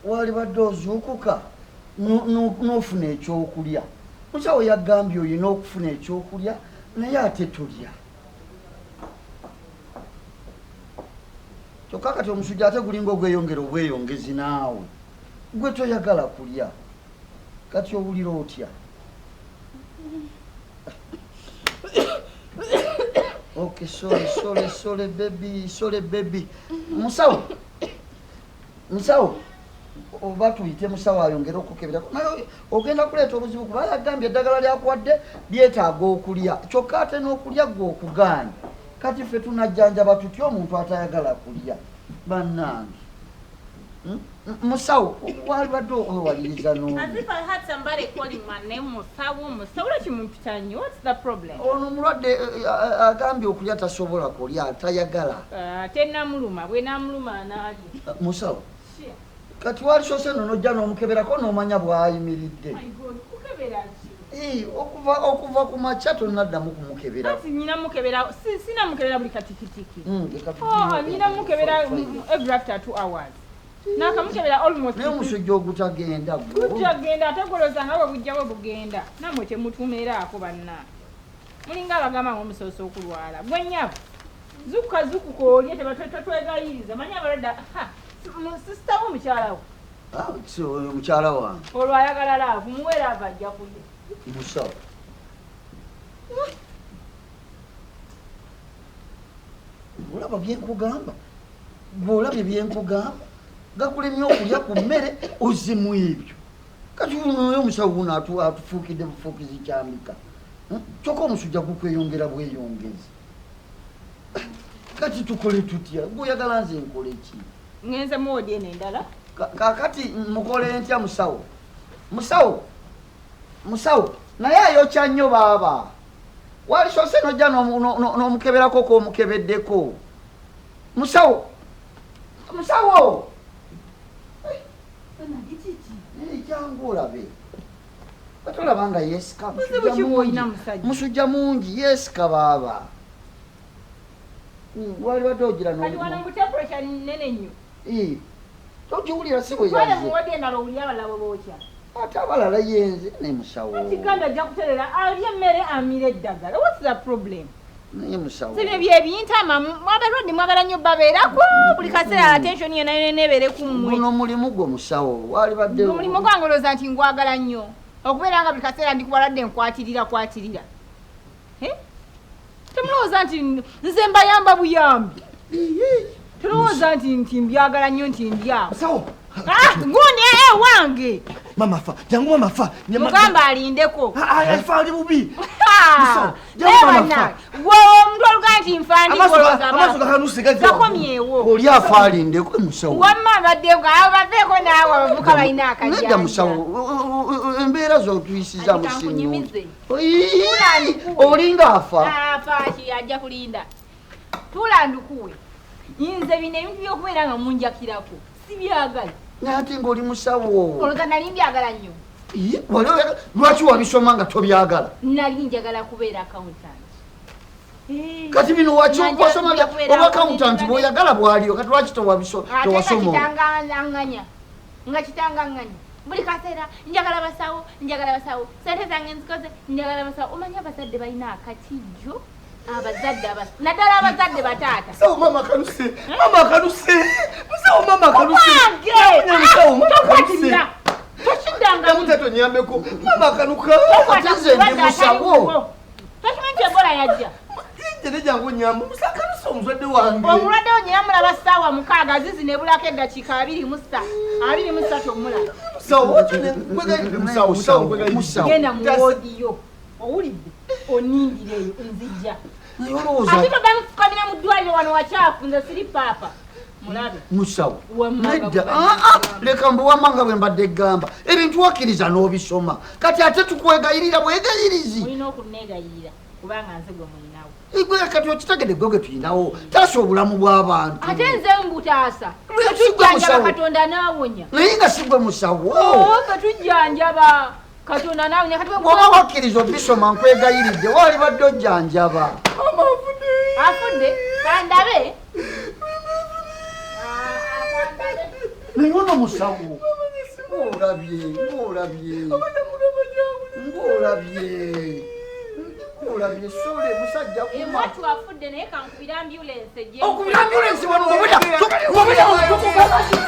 Walibadde ozuukuka n'ofuna ekyokulya. Musawo yagambye olina okufuna ekyokulya naye ate tolya. Kyokka kati omusujja ate gulinga ogweyongera obweyongezi naawe. Gwe toyagala kulya. Kati owulira otya? Okay, sorry, sorry, sorry baby, sorry baby. Musawo. Musawo oba tuyite musawo ayongere okukeberako naye ogenda kuleeta obuzibu kuba yagambye eddagala lyakuwadde lyetaaga okulya kyokka ate n'okulya gwe okugaanyi kati ffe tunajjanjaba tutya omuntu atayagala kulya bannange hmm? Musawo walibadde owaliriza ono omulwadde eh, eh, eh, agambye okulya tasobola kulya tayagala. Ah, tenamuluma bwenamuluma analya. Musawo kati walisose no nojja n'omukeberako n'omanya bw'ayimiridde okuva okuva ku makya tonaddamu kumukebera. Sinamukebera buli katikitiki. Hmm, oh, nyina mukebera every after 2 hours nakamukebera almost. Naye omusujja ogutagenda. Gujagenda ate goloza nga bwe bujja bwe bugenda. Nammwe temutumeeraako banna, mulinga abagamba nga omusoose okulwala. Gwe nnyabo, zukuka, zukuka olye, tetwegayiriza. Manyi abalwadde sisitawo omukyalawo. Ah, oyo mukyala wange. Olwo ayagala love, muwe love, ajja kulya. Musawo, olaba byenkugamba? Gweolabye byenkugamba? Gakulemye okulya ku mmere, ozimu ebyo. Kati oyo omusawo wuno atufuukidde bufuukizi kyambika. Kyokka omusujja gukweyongera bweyongezi. Kati tukole tutya? Gweoyagala nze nkole ki? Ngenze mu wodi eno endala. Kakati mukole ntya musawo? Musawo, musawo, naye ayokya nnyo baaba. Walisose nojja n'omukeberako k'omukebeddeko. Musawo, musawo, jangu olabe. Batolaba nga yeesika? Buzibu ki bw'olina, musajja? Musujja mungi, yeesika baaba. Walibadde ogira. Kati wano mbu temperature nene nnyo. Togiwulira si bwe Twale yazze? Mu wodi endala owulire abalala bwe bookya. Ate abalala yenze ne musawo. Kiganda ajja kuterera, alye emmere, amire eddagala. What's the problem? Naye musawo. Sibyo byebintama. Abalwadde mwagala nnyo babeerako buli kaseera, attention yonna yonna ebeere ku mmwe. Guno mulimu gwo musawo, walibadde Omulimu gwange olowooza nti ngwagala nnyo okubeera nga buli kaseera ndi ku balwadde nkwatirira kwatirira? Eh? Temulowooza nti nze mbayamba buyambi. Tolowooza nti mbyagala nnyo nti ndyawo. Musawo. Ah, gundi ee wange. Mama fa, jangu mama fa. Mugamba alindeko. Ah, afa ali bubi. Musawo, naye jangu mama fa. Bannange, gwe omuntu oluga nti nfa Amaaso gakanuse gajja. Gakomyewo. Oli afa alindeko musawo. Wamma abaddeko abo baveeko naawe, abavuka balina akajanja. Nedda musawo, embeera z'otuyisiza Ati musinnungi. kankunyumize. Olinga afa. Afaaki ajja kulinda. Tuula ndukuwe. Nze bino ebintu by'okubeera nga munjakirako sibyagala. Naye ate ng'oli musawo. Olowooza nali mbyagala nnyo? Ii, lwaki wabisoma nga tobyagala? Nali njagala kubeera accountant. Kati bino waki Nanja wasoma nja kubeera oba accountant accountant. bw'oyagala bwaliyo, kati lwaki Ate nga tewasoma? kitangaŋŋanya, nga kitangaŋŋanya buli kaseera njagala basawo, njagala basawo, sente zange nzikoze, njagala basawo. Omanyi abazadde balina akakijjo, abazadde naddala abazadde bataata. Musawo, mama akanuse. Mama akanuse. Musawo, mama akanuse. Wange! Musawo, mama akanuse. Tokwatirira, tokiddangamu. Namutatu nyambeko. Mama akanuka. Ate nze ndi musawo. Tokimanyi nti ebola yajja? Nje jangu nyamba. Musawo akanuse omuzadde wange. Omulwadde wo nyina mulaba ssaawa 6 zizi nebulako eddakiika 23 omulaba. Musawo, nkwegayiridde musawo, musawo nkwegayiridde. Musawo. Genda mu woodi yo, owulidde? Onindireeyo, nzijja. Naye olowooza Ate toddamu fukamira mu ddwaliro wano, wakyafu. Nze siri paapa mulabe. Musawo. Wamma Nedda. nga Ah, ah, leka mbu wamma nga bwe mbadde gamba ebintu wakkiriza n'obisoma, kati ate tukwegayirira bwegayirizi. Mulina okuneegayirira kubanga nze gwe mulinawo. Gwe kati okitegedde, gwe gwe tulinawo, taasa obulamu bw'abantu. Ate nze mbutaasa? Lwaki gwe Tujjanjaba musawo? Katonda n'awonya. Naye nga si gwe musawo. Oh, ffe tujjanjaba, Katonda n'awonya. Kati bw'oba wakkiriza obisoma, nkwegayiridde, waalibadde ojjanjaba. Mama afudde. Afudde? Kandabe. Ah, kandabe. Naye ono musawo. Ng'olabye, ng'olabye. Ng'olabye. Ng'olabye sole musajja kuma. Emwatu afudde naye kankubira ambulensi ejje. Okubira ambulensi wano ng'obwedda. Ng'obwedda.